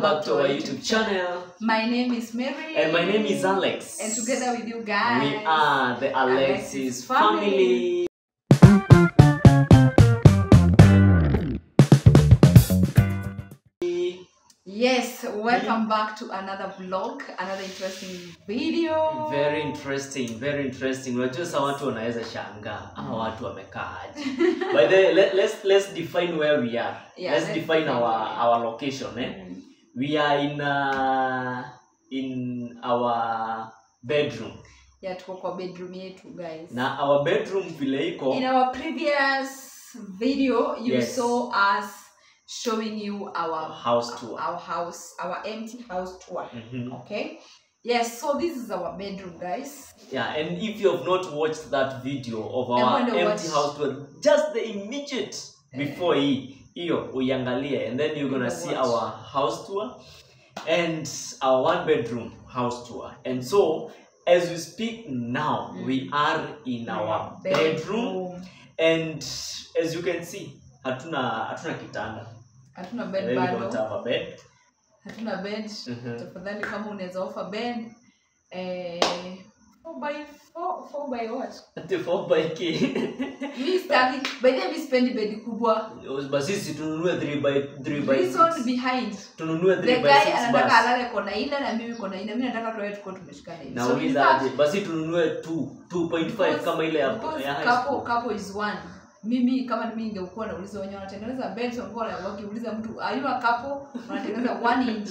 back to our YouTube channel. My name is Mary. And my name is Alex. And together with you guys, we are the Alexis family. Yes, welcome back to another vlog, another interesting video. Very interesting, very interesting. Unajua sa watu wanaweza shangaa ama watu wamekaaje. By the way, let's define where we are. Yeah, let's define our location, eh? We are in our bedroom. Yeah, tuko kwa bedroom yetu, guys. Na our bedroom vile iko. In our previous video, you saw us showing you our house tour, our empty house tour. Okay, yes, so this is our bedroom, guys. Yeah, and if you have not watched that video of our empty house tour, just the immediate before hiyo uiangalie, and then you're gonna see our house tour and our one bedroom house tour. And so as we speak now, we are in our bedroom, and as you can see, hatuna kitanda. Hatuna bed bado. We don't have a bed. Hatuna bed. Tafadhali kama unaweza offer bed 4 by what? 4 by K. Mimi staki, by the way spendi bed kubwa. Basi sisi tununue 3 by 6. This one behind. Tununue 3 by 6 basi. The guy anataka alale kona ile na mimi kona ile. Mimi nataka tuwe tuko tumeshikana hivi. So ulizaje? Basi tununue 2.5 kama ile ya couple is one. Mimi kama mimi ningekuwa nauliza wenyewe wanatengeneza bed so ngola wakiuliza mtu are you a couple wanatengeneza 1 inch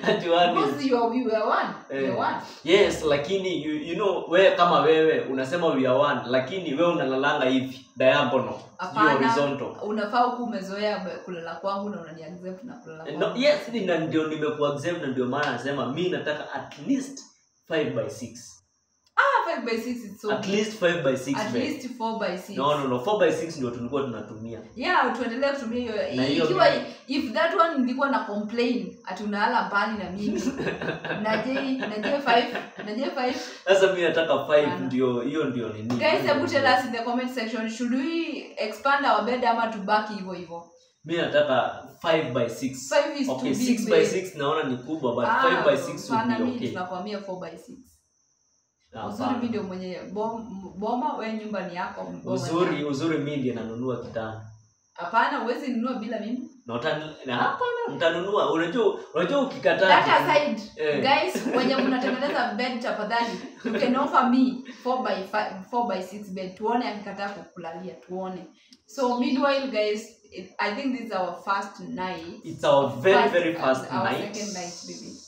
ati 1 inch because you are one. You are one. Yes, lakini you know wewe kama wewe unasema we are one, lakini wewe unalalanga hivi diagonal, horizontal. Unafaa uko umezoea kulala kwangu na unaniaccept na kulala kwangu. No, yes, ndio nimekuaccept na ndio maana nasema mimi nataka at least 5 by 6. 5 by 6 is so at least 5 by 6 at least 4 by 6. No 4 by 6 ndio tulikuwa tunatumia. Yeah, tuendelee kutumia hiyo. Ikiwa if that one nilikuwa na complain ati unalala mbali na mimi. na J5 sasa mimi nataka 5 ndio hiyo ndio nini. Guys, hebu tell us in the comment section, should we expand our bed ama tubaki hivyo? Mimi nataka 5 by 6. 5 is okay, too big. 6 by 6 naona ni kubwa, but 5 by 6 would be okay. Tunakwambia 4 by 6. Uzuri mimi ndio mwenye boma, wewe nyumba ni yako. Uzuri mimi ndiye nanunua kitanda. Hapana, huwezi nunua bila mimi. Hapana, mtanunua. Unajua ukikataa. That aside, guys, wenye mnatengeneza bed tafadhali, you can offer me 4 by 6 bed. Tuone akikataa kukulalia, tuone. So meanwhile, guys, I think this is our first night. It's our very first our night. Second night, baby.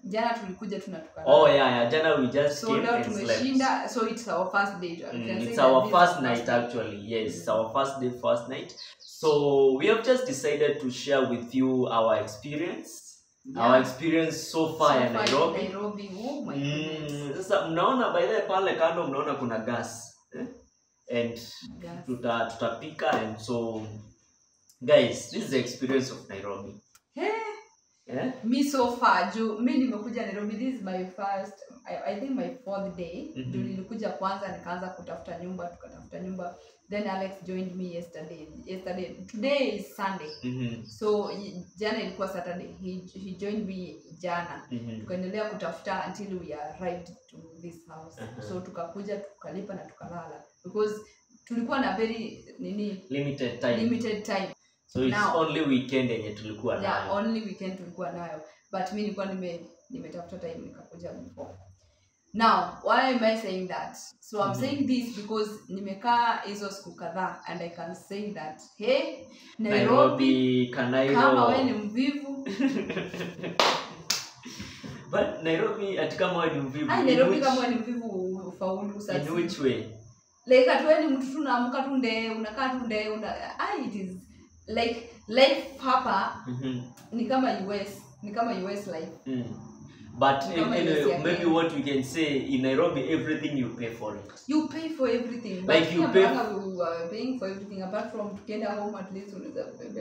Jana tulikuja tunatukana. Oh yeah, jana we just came and tumeshinda, so it's our first day. It's our first night actually. Yes, it's our first night. So we have just decided to share with you our experience. Yeah. Our experience so far in Nairobi. Oh my goodness. Sasa mnaona by the pale kando mnaona kuna gas. And tutapika, and so guys, this is the experience of Nairobi. Me so far, mimi nimekuja Nairobi, this is my first, I think my 4th day. Nilikuja kwanza nikaanza kutafuta nyumba, tukatafuta nyumba. Then Alex joined me yesterday. Today is Sunday. So jana ilikuwa Saturday. He joined me jana. Tukaendelea kutafuta until we arrived to this house. So tukakuja tukalipa na tukalala because tulikuwa na very limited time. So it's only weekend yenye tulikuwa nayo. Yeah, only weekend tulikuwa nayo. But mimi nilikuwa nimetafuta time nikakuja before. Now, why am I saying that? So I'm saying this because nimekaa hizo siku kadhaa, and I can say that hey, Nairobi kama wewe ni mvivu. But Nairobi kama wewe ni mvivu. Nairobi kama wewe ni mvivu ufaulu sasa. In which way? Like atweni mtu tunaamka tu nde, unakaa tu nde, it is like life hapa ni kama US life. But anyway, maybe what we can say in Nairobi, everything you pay for it. You pay for everything. Like you pay. Paying for everything apart from to get home at least unaweza kubeba.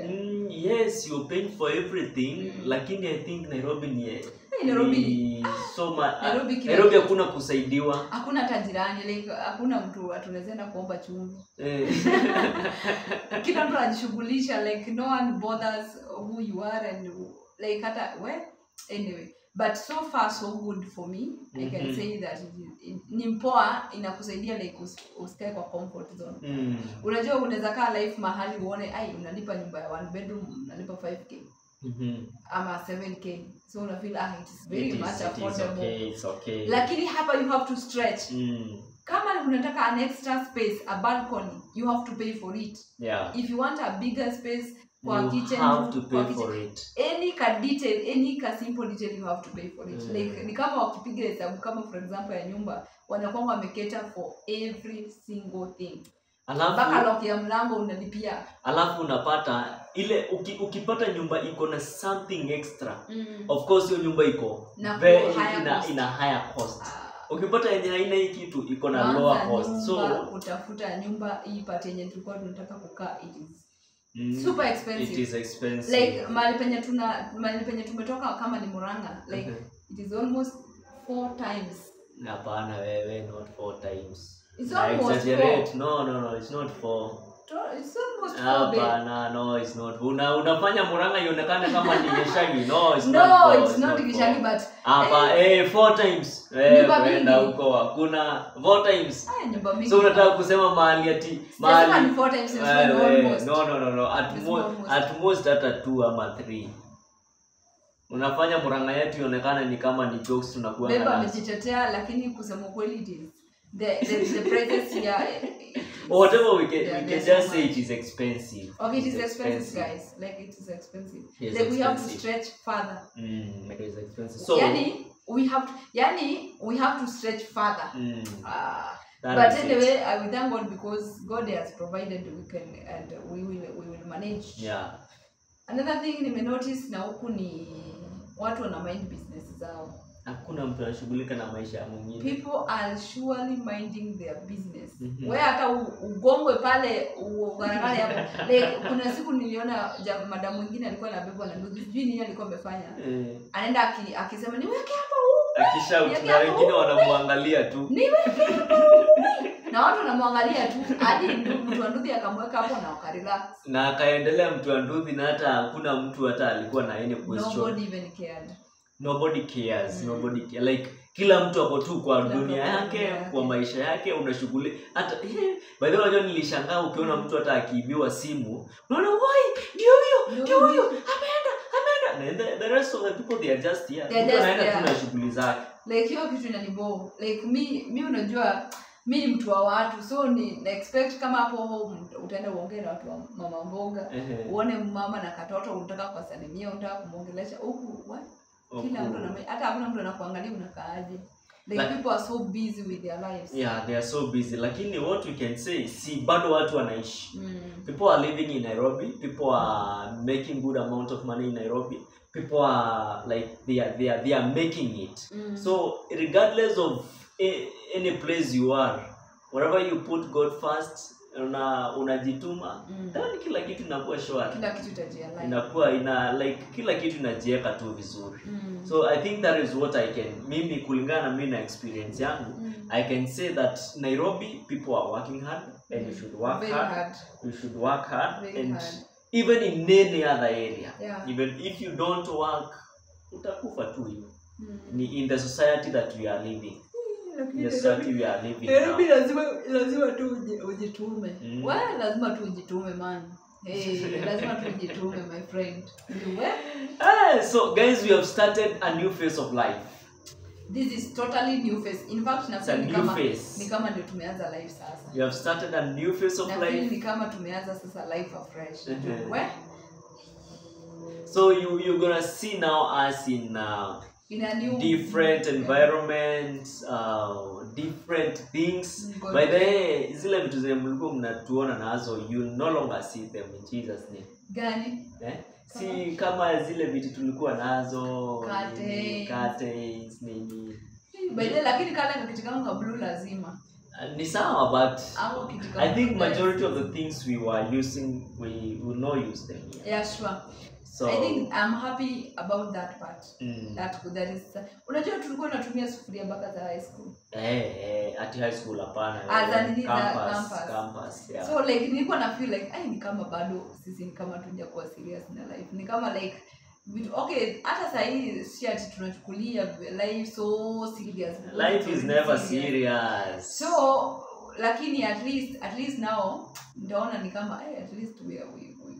Yes, you're paying for everything. Lakini I think Nairobi ni Nairobi so much. Nairobi hakuna kusaidiwa. Hakuna tajirani, like hakuna mtu atunaweza kuomba chumvi. Kila mtu anajishughulisha, like no one bothers who you are and like hata anyway, but so far so good for me. I can say that ni mpoa inakusaidia like usikae kwa comfort zone. Unajua unaweza kaa life mahali uone unalipa nyumba ya 1 bedroom unalipa 5k ama 7k, so una feel it is very much affordable. It's okay. Lakini hapa you have to stretch. Kama unataka an extra space, a balcony, you have to pay for it. If you want a bigger space for kitchen, you have to pay for it. Any simple detail you have to pay for it. Like ni kama wakipiga hesabu kama for example ya nyumba wanakuwa wameketa for every single thing. Alafu lock ya mlango unalipia. Alafu unapata ile ukipata nyumba iko na something extra. Of course hiyo nyumba iko ina higher cost. Ukipata yenye haina hii kitu iko na lower cost. So utafuta nyumba hii pate yenye tulikuwa tunataka kukaa super expensive. It is expensive. Like mahali penye tumetoka kama ni Murang'a, like it is almost 4 times. Hapana wewe, not 4 times. It's almost 4. No, it's not 4. It's almost 4. Hapana, no, it's not. Unafanya Murang'a ionekane kama ni Gishagi. No, it's not. No, it's not Gishagi, but 4 times. Kwenda huko hakuna 4 times. Nyumba mingi. So unataka kusema mahali mahali 4 times is almost. No. At most hata 2 ama 3. Unafanya Murang'a yetu ionekane ni kama ni jokes tunakuwa na. Beba amejitetea, lakini kusema kweli it is the prices here. Whatever we can just say it is expensive. Okay, it is expensive, guys. Like it is expensive. Like we have to stretch further. It is expensive. So we have to stretch further. But anyway, I will thank God because God has provided we will manage. Another thing nime notice na huku ni watu wana mind business zao. Hakuna mtu anashughulika na maisha ya mwingine. People are surely minding their business. Wewe hata ugongwe pale ugaragale hapo. Like kuna siku niliona madam mwingine alikuwa anabebwa na ndugu. Sijui nini alikuwa amefanya. Anaenda akisema niweke hapo huko. Akishout na wengine wanamwangalia tu. Niweke hapo. Na watu wanamwangalia tu hadi mtu wa ndugu akamweka hapo na akarelax. Na akaendelea mtu wa ndugu na hata hakuna mtu hata alikuwa na any question. Nobody even cared. Nobody cares. Like kila mtu hapo tu kwa dunia yake, kwa maisha yake unashughuli. Hata by the way unajua nilishangaa ukiona mtu hata akiibiwa simu, unaona why ndio huyo ameenda. And the rest of the people they are just here. Wanaenda tu na shughuli zake. Like hiyo kitu inanibo. Like me unajua mimi ni mtu wa watu, so ni expect kama hapo home utaenda uongee na watu wa mama mboga, uone mama na katoto unataka kuwasalimia, unataka kumuongelesha huku kila mtu hata hakuna mtu anakuangalia unakaaje. Like people are so busy with their lives. They are so busy. Lakini what we can say, bado watu wanaishi. People are living in Nairobi. People are making good amount of money in Nairobi. People are like they are making it. So regardless of any place you are, wherever you put God first, unajituma, then kila kitu inakuwa shwari. Kila kitu itajialign. Inakuwa like kila kitu inajiweka tu vizuri. So I think that is what mimi kulingana na mimi na experience yangu, I can say that Nairobi people are working hard and you should work hard. You should work hard even in any other area. Even if you don't work, utakufa tu hiyo. Ni in the society that we are living. Nairobi lazima tu ujitume. Wewe lazima tu ujitume man. Lazima tu ujitume my friend. So guys, we have started a new phase of life. This is totally new phase. In fact, ni kama ndio tumeanza life sasa. We have started a new phase of life. Ni kama tumeanza sasa life afresh. So you're going to see now us in a new different environments, different things. By the way, zile vitu zenye mlikuwa mnatuona nazo, you no longer see them in Jesus name. Gani? Si kama zile vitu tulikuwa nazo, curtains nini. By the way, lakini kale kitu kama blue lazima. Ni sawa, but I think majority of the things we were using, we will not use them here. Yeah, sure. So I think I'm happy about that part. That is unajua tulikuwa tunatumia sufuria baka za high school. At high school hapana. Campus. Yeah. So like nilikuwa na feel like ni kama bado sisi ni kama tunaja kuwa serious na life. Ni kama like okay, hata sahi si ati tunachukulia life so serious. Life is never serious. So lakini at least now ndaona ni kama at least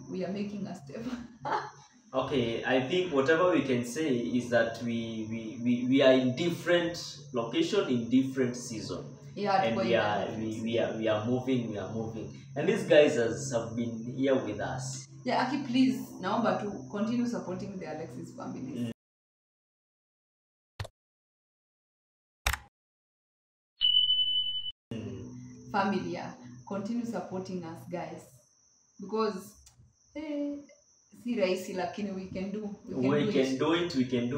we are making a step. Okay, I think whatever we can say is that we are in different location in different season. Yeah, and we are moving, and these guys have been here with us. Yeah, Aki, please naomba to continue supporting the Alexis families. Family, yeah. Continue supporting us, guys, because si rahisi lakini we can do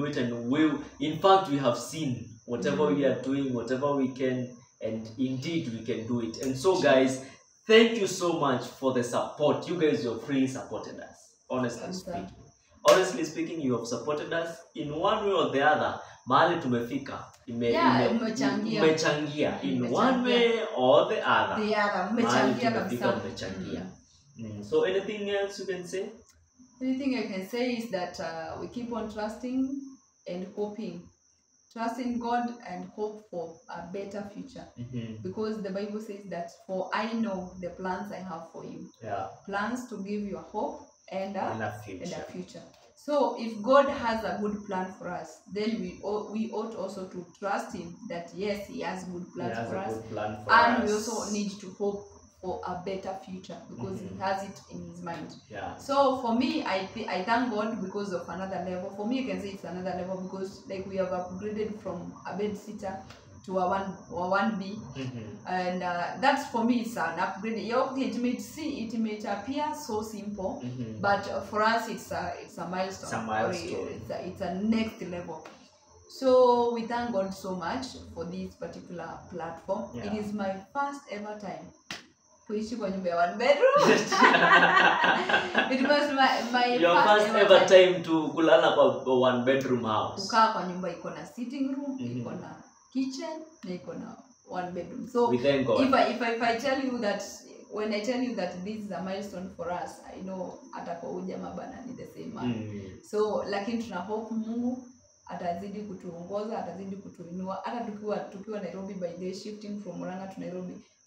it, and in fact we have seen whatever we are doing, whatever we can, and indeed we can do it. And so guys, thank you so much for the support. You guys have really supported us. Honestly speaking, you have supported us in one way or the other. Mahali tumefika umechangia in one way or the other. Umechangia. So anything else you can say? Anything I can say is that we keep on trusting and hoping. Trust in God and hope for a better future. Because the Bible says that, for I know the plans I have for you. Yeah. Plans to give you a hope and a future. So if God has a good plan for us, then we ought also to trust him that yes, he has good plans for us. And we also need to hope for a better future, because he has it in his mind. Yeah. So for me, I thank God because of another level. For me, I can say it's another level because like we have upgraded from a bed sitter to a 1B, and that's, for me, it's an upgrade. It may appear so simple, but for us it's a milestone. It's a next level. So we thank God so much for this particular platform. Yeah. It is my first ever time kuishi kwa nyumba ya 1 bedroom. It was my your first ever time to kulala kwa 1 bedroom house. Kukaa kwa nyumba iko na sitting room, iko na kitchen, na iko na 1 bedroom. So we thank God. If I tell you that, when I tell you that this is a milestone for us, I know atakuwa ujamaa bana ni the same man. So lakini tuna hope Mungu atazidi kutuongoza, atazidi kutuinua, hata tukiwa Nairobi, by the shifting from Murang'a to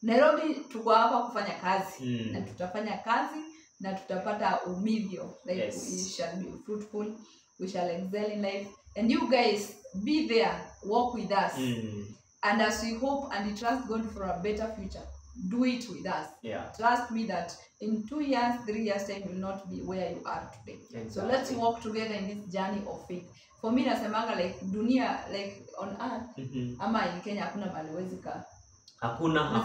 Nairobi tuko hapa kufanya kazi, na tutafanya kazi na tutapata umivyo, like we shall be fruitful, we shall excel in life, and you guys be there, walk with us, and as we hope and we trust God for a better future, do it with us. Trust me that in 2 years, 3 years time, you will not be where you are today. So let's walk together in this journey of faith. For me, nasemanga like dunia, like on earth, ama in Kenya hakuna mahali huwezi kaa. Hakuna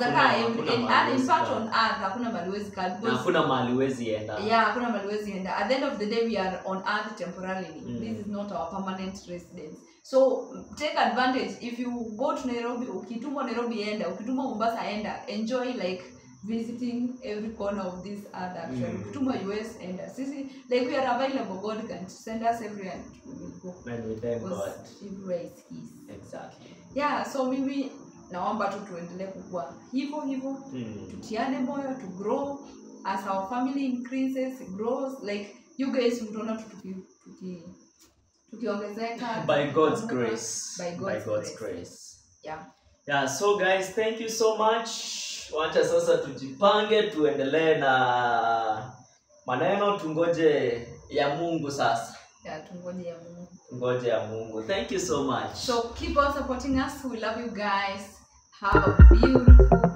in fact on earth hakuna mahali huwezi kaa. Hakuna mahali huwezi enda. Yeah, hakuna mahali huwezi enda. At the end of the day, we are on earth temporarily. This is not our permanent residence. So take advantage. If you go to Nairobi, ukitumwa Nairobi enda, ukitumwa Mombasa enda, enjoy like visiting every corner of this earth actually. Ukitumwa US enda. Sisi, like we are available. God can send us everywhere and we will go. And we thank God. Everywhere is his. Exactly. Yeah, so mimi naomba tu tuendelee kukua hivyo, tutiane moyo, to grow as our family increases, grows, like you guys mtaona tukiongezeka by God's grace. By God's grace. Yeah, so guys, thank you so much. Wacha sasa tujipange, tuendelee na maneno, tungoje ya Mungu sasa. Yeah, tungoje ya Mungu. Tungoje ya Mungu. Thank you so much. So keep on supporting us. We love you guys. Have a beautiful